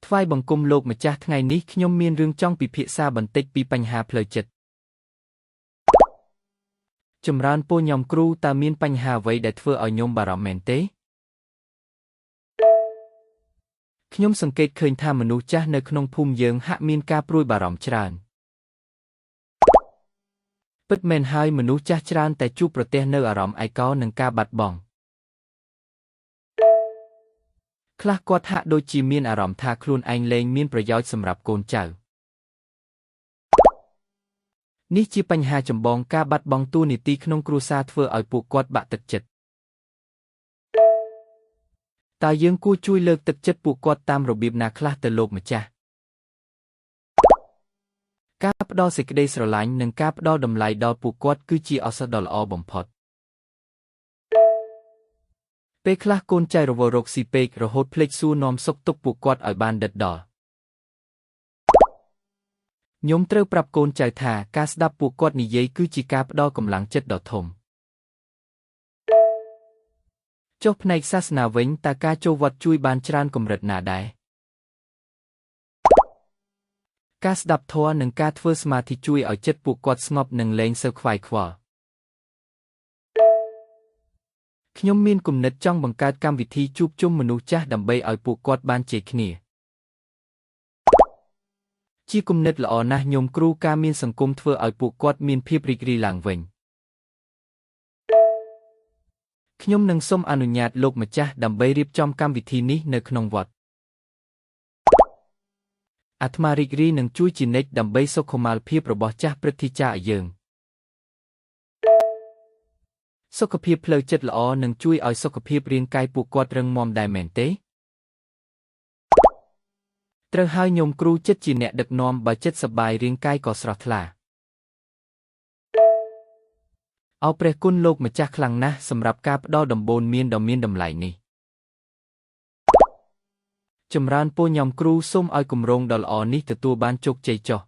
ថ្វាយបង្គំលោកម្ចាស់ថ្ងៃនេះខ្ញុំមានរឿងចង់ពិភាក្សាបន្តិចពីបញ្ហាផ្លូវចិត្តចម្រើនពរញោមគ្រូតើមានបញ្ហាអ្វីដែលធ្វើឲ្យញោមបារម្ភមែនទេខ្ញុំសង្កេតឃើញថាមនុស្សចាស់នៅក្នុងភូមិយើងហាក់មានការព្រួយបារម្ភច្រើនពិតមែនហើយមនុស្សចាស់ច្រើនតែជួបប្រទះនូវអារម្មណ៍ឯកោនិងការបាត់បង់ខ្លះគាត់ហាក់ដូចជាមានអារម្មណ៍ថាខ្លួនឯងលែងមានប្រយោជន៍សម្រាប់កូនចៅនេះជាបញ្ហាចម្បងការបាត់បង់តួនាទីក្នុងគ្រួសារធ្វើឲ្យពួកគាត់បាក់ទឹកចិត្តតើយើងគួរជួយលើកទឹកចិត្តពួកគាត់តាមរបៀបណាខ្លះទៅលោកម្ចាស់ការផ្ដល់សេចក្តីស្រឡាញ់និងការផ្ដល់តម្លៃដល់ពួកគាត់គឺជាឱសថដ៏ល្អបំផុតពេលខ្លះកូនចៅរវល់រកស៊ីពេករហូតភ្លេចសួរនាំសុខទុក្ខពួកគាត់ឲ្យបានដិតដល់ញោមត្រូវប្រាប់កូនចៅថាការស្ដាប់ពួកគាត់និយាយគឺជាការផ្ដល់កម្លាំងចិត្តដ៏ធំចុះផ្នែកសាសនាវិញតើការចូលវត្តជួយបានច្រើនកម្រិតណាដែរការស្ដាប់ធម៌និងការធ្វើសមាធិជួយឲ្យចិត្តពួកគាត់ស្ងប់និងលែងសូវខ្វាយខ្វល់ខ្ញុំមានគំនិតចង់បង្កើតកម្មវិធីជួបជុំមនុស្សចាស់ដើម្បីឲ្យពួកគាត់បានជែកគ្នាជាគំនិតល្អណាស់ញោមគ្រូការមានសង្គមធ្វើឲ្យពួកគាត់មានភាពរីករាយឡើងវិញខ្ញុំនឹងសូមអនុញ្ញាតលោកម្ចាស់ដើម្បីរៀបចំកម្មវិធីនេះនៅក្នុងវត្តអាត្មារីករាយនឹងជួយជានិច្ចដើម្បីសុខុមាលភាពរបស់ចាស់ព្រឹទ្ធាចារ្យយើងសុខភាពផ្លូវចិត្តល្អនឹងជួយឲ្យសុខភាពរាងកាយពួកគាត់រឹងមាំដែរមែនទេត្រូវហើយញោមគ្រូចិត្តជាអ្នកដឹកនាំបើចិត្តសប្បាយរាងកាយក៏ស្រស់ថ្លាអរព្រះគុណលោកម្ចាស់ខ្លាំងណាស់សម្រាប់ការផ្ដល់ដំបូន្មានដ៏មានតម្លៃនេះចម្រើនពរញោមគ្រូសូមឲ្យគម្រោងដ៏ល្អនេះទទួលបានជោគជ័យចុះ